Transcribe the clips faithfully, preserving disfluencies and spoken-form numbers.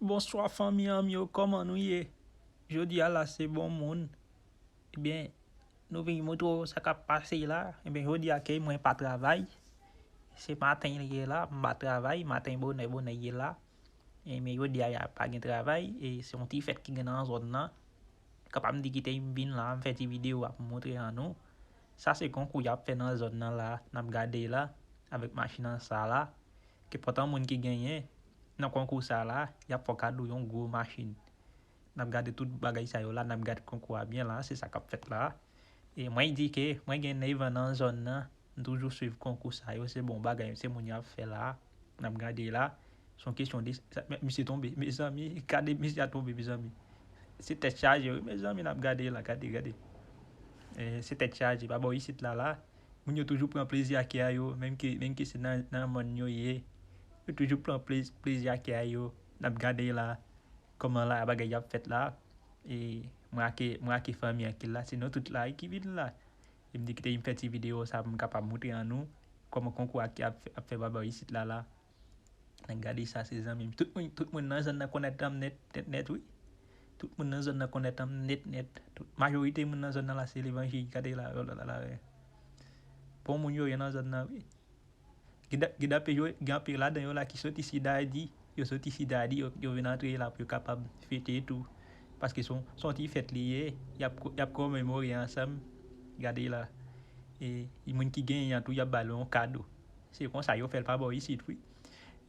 Bonswa fanmi an m yo, kòman nou ye? Jodi a la se bon moun. Ebyen, nou vin montre w sa k ap pase la. Ebyen, jodi a ke mwen pa travay. Se maten li ye la, m pa travay, maten bonè bonè ye la. Ebyen, jodi a pa gen travay, e se yon ti fèt ki gen nan zòn nan. Kapab m di kite m vin la, m fè ti videyo a pou m montre an nou. Sa se konkou y ap fè nan zòn nan la, n ap gade la, avèk machin an sa la. Kenpòt moun ki genyen nan konkou sa la, y ap fè w kado yon gwo machin. N ap gade tout bagay sa yo la, n ap gade konkou a byen la, se sa k ap fèt la. E mwen di ke mwen gen nèf an nan zòn nan, m toujou swiv konkou sa yo, se bon bagay, se moun y ap fè la. N ap gade la, se yon kesyon de, sa, men, misye tonbe, mezanmi, gade misye a tonbe, mezanmi. Se tèt chaje, wi, mezanmi, n ap gade la, gade, gade. E, se tèt chaje, pa bò isit la, la. Moun yo toujou pran plezi ak kè a yo, menm ke, menm ke se nan, nan mòn yo ye. Yo toujou pran plez-, plezi ak kè a yo. N ap gade la, kòman la, bagay y ap fèt la. E mwen ak, mwen ak fanmi an ki la, se nou tout la, e ki vin la. E m di kite m fè ti videyo sa pou m kapab montre an nou kòman konkou a ki ap, ap fè baba isit la la. N ap gade sa, se zanmi m. Tout moun, tout moun nan zòn nan konèt an m nèt, nèt, nèt, wi. Tout moun nan zòn nan konèt an m nèt, nèt. Tout, majorite moun nan zòn nan la, se levanjil, gade la, la, la, la, la. Bon moun yo ye nan zòn nan, wi. Gen da-, gen dape yo, gen anpil ladan yo la ki soti Sidadi. Yo soti Sidadi, yo, yo vin antre la pou yo kapab fete tou. Paske se yon, se yon ti fèt li ye, y ap, y ap komemore ansanm. Gade la. E, e moun ki genyen an tou, y ap ba l yon kado. Se konsa yo fè l pa bò isit, wi.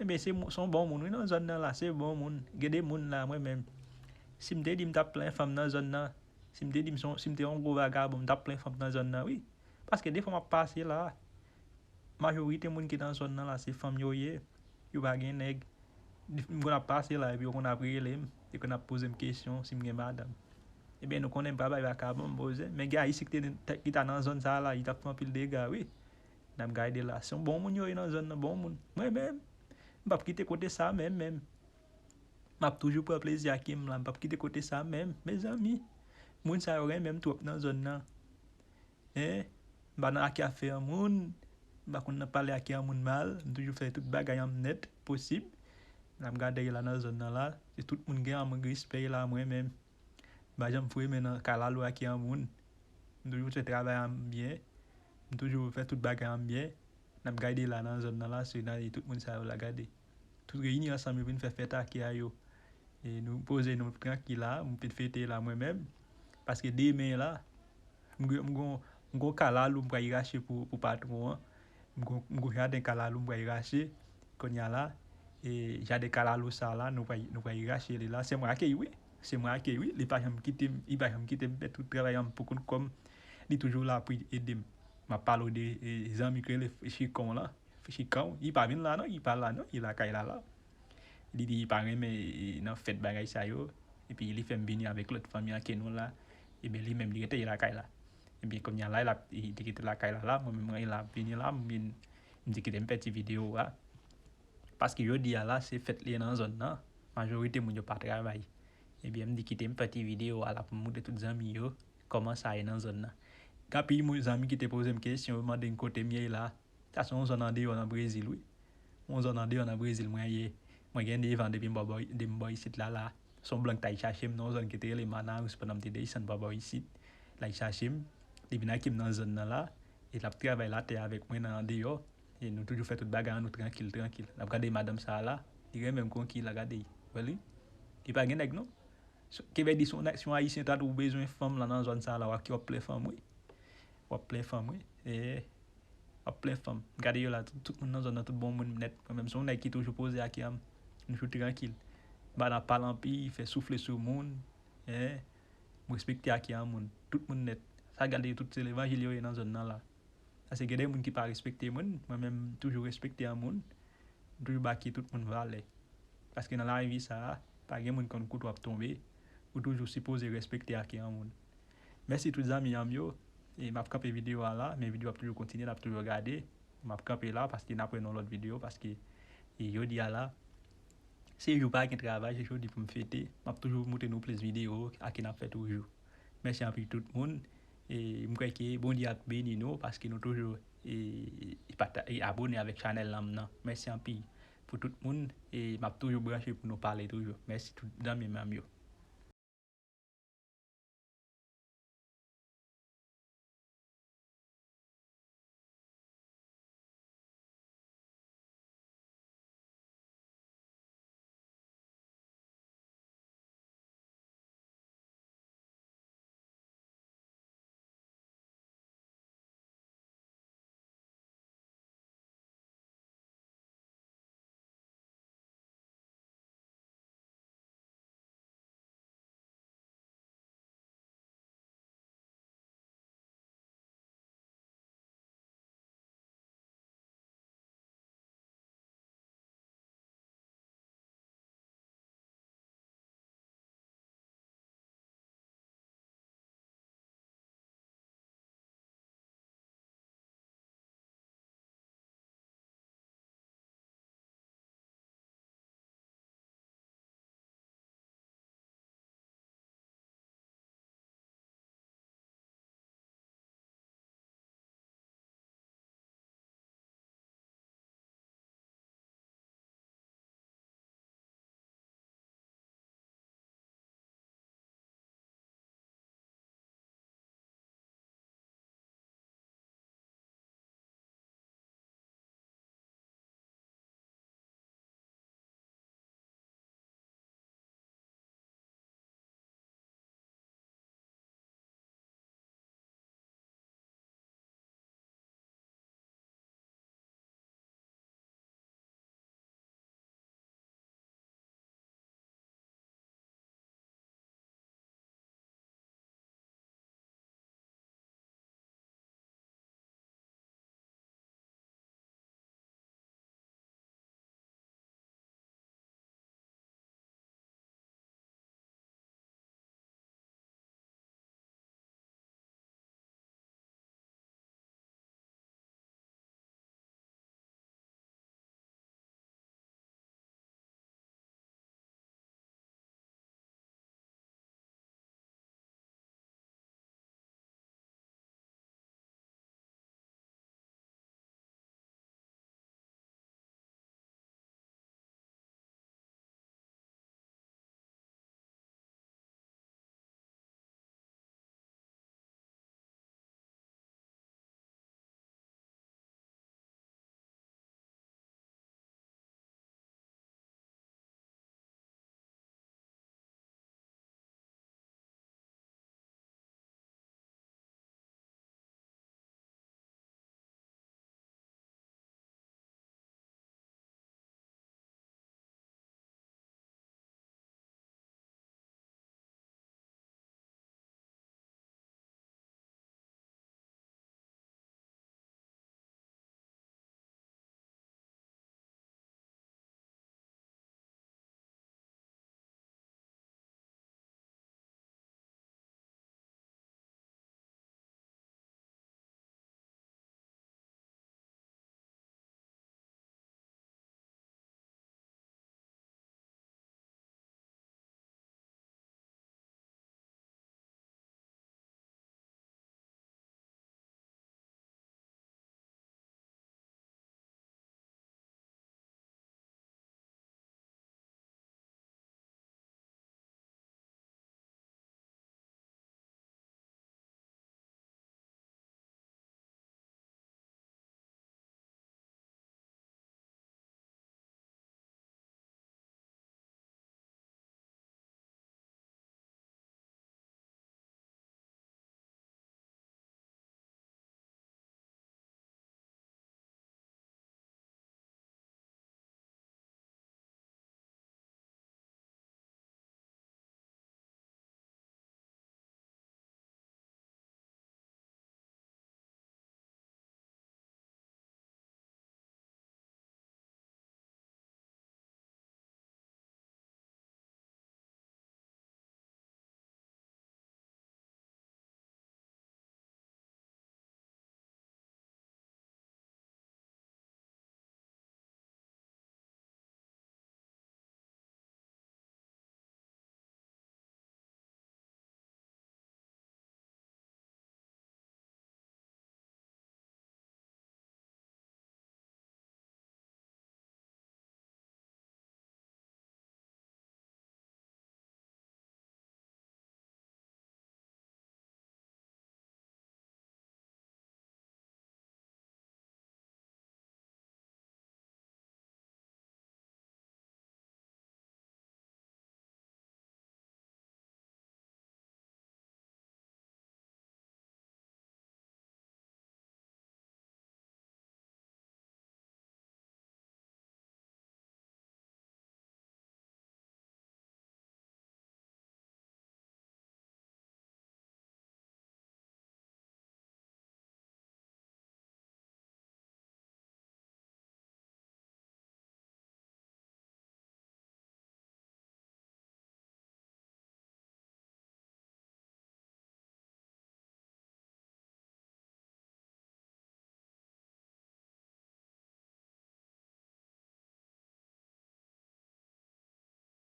Ebyen, se, se yon bon moun, wi, nan zòn nan la, se bon moun. Gen de moun la, mwen menm. Si m te di m t ap plen fanm nan zòn nan, si m te di m se yon, si m te yon gwo vagabon, m t ap plen fanm nan zòn nan, wi. Paske defwa m ap pase la, majorite moun ki nan zòn nan la, se fanm yo ye. Yo pa gen nèg. M konn ap pase la, epi yo konn ap rele m, yo konn ap poze m kesyon si m gen madanm. Ebyen, nou konnen m pa bay vakabon, m poze. Men gen Ayisyen ki te, ki ta nan zòn sa la, li t ap fè anpil dega, wi. N ap gade la. Se yon bon moun yo ye nan zòn nan, bon moun. Mwen menm, m p ap kite kote sa menm, menm. M ap toujou pran plezi ak m la, m p ap kite kote sa menm, mezanmi. Moun sa yo renmen m twòp nan zòn nan. Hein? M pa nan ak afè an moun, m pa konn nan pale ak an moun mal, m toujou fè tout bagay an m nèt posib. N ap gade la nan zòn nan la, se tout moun gen an moun respè la mwen menm. M pa janm foure men nan kalalou ak an moun. M toujou fè travay an m byen, m toujou fè tout bagay an m byen. N ap gade la nan zòn nan la, se nan tout moun sa yo la gade. Tout reyini ansanm, yo vin fè fèt ak a yo. E nou poze nou trankil la, m vin fete la mwen menm. Paske demen la, m gon, m gon, m gon kalalou m pral rache pou, pou patwon an. M gon, m gon jaden kalalou m pral rache. Kounye a la, e jaden kalalou sa la, nou pral, nou pral rache li la. Se mwen ak li, wi. Se mwen ak li, wi. Li pa janm kite m, li pa janm kite m fè tout travay an m pou kont kò m. Li toujou la pou ede m. M ap pale w de, e, zanmi k rele Chikon lan. Chikon, li pa vin la non, li pa la non, li lakay la la. Li di li pa renmen, e, nan fèt bagay sa yo. Epi li fè m vini avèk lòt fanmi an ke nou la. Ebyen li menm li rete lakay la. Ebyen kounye a la, l ap, li te kite lakay la la, mwen menm mwen la vini la, m vin, m di kite m fè ti videyo a. Paske jodi a la, se fèt li ye nan zòn nan. Majorite moun yo pa travay. Ebyen m di kite m fè ti videyo a la pou m montre tout zanmi yo kòman sa ye nan zòn nan. Gen anpil moun, zanmi ki te poze m kesyon, yo mande m kote m ye la. Sa se yon zòn andeyò nan Brezil, wi. Yon zòn andeyò nan Brezil mwen ye. Mwen gen nèf an depi m bò, bò, depi m bò isit la, la. Se yon blan ki t al chache m nan yon zòn ki te rele Manaus pandan m te desann pa bò isit. L al chache m. Li vin ak m nan zòn nan la. E l ap travay latè avèk mwen nan andeyò. E nou toujou fè tout bagay an nou trankil, trankil. N ap gade madanm sa a la. Li renmen m konki la, gade. Wè li? Li pa gen nèg non. Ke vle di si yon, si yon Ayisyen ta tou bezwen fanm lan nan zòn sa a la, w ap, w ap plen fanm, wi. W ap plen fanm, wi. E, w ap plen fanm. Gade yo la, tout, tout moun nan zòn nan, tout bon moun nèt. Mwen menm, se yon nèg ki toujou poze ak an m. M toujou trankil. M pa nan pale anpil, fè soufle sou moun. E, m respekte ak an moun. Tout moun nèt. Sa gade yo tout, se levanjil yo ye nan zòn nan la. Paske gen de moun ki pa respekte moun, mwen menm, m toujou respekte an moun. M toujou ba ki tout moun valè. Paske nan lavi sa a, pa gen moun konn kote w ap tonbe, ou toujou sipoze respekte ak an moun. Mèsi tout zanmi an m yo, e m ap kanpe videyo a la, men videyo ap toujou kontinye, n ap toujou gade. M ap kanpe la paske n ap wè nan lòt videyo, paske, e, jodi a la, se jou pa gen travay, se jodi pou m fete. M ap toujou montre nou plis videyo ak n ap fè toujou. Mèsi anpil tout moun. E m kwè ke Bondye ap beni nou paske nou toujou, e, e pata-, e abone avèk chanèl lan m nan. Mèsi anpil. pou tout moun, e m ap toujou branche pou nou pale toujou. Mèsi tout zanmi m yo.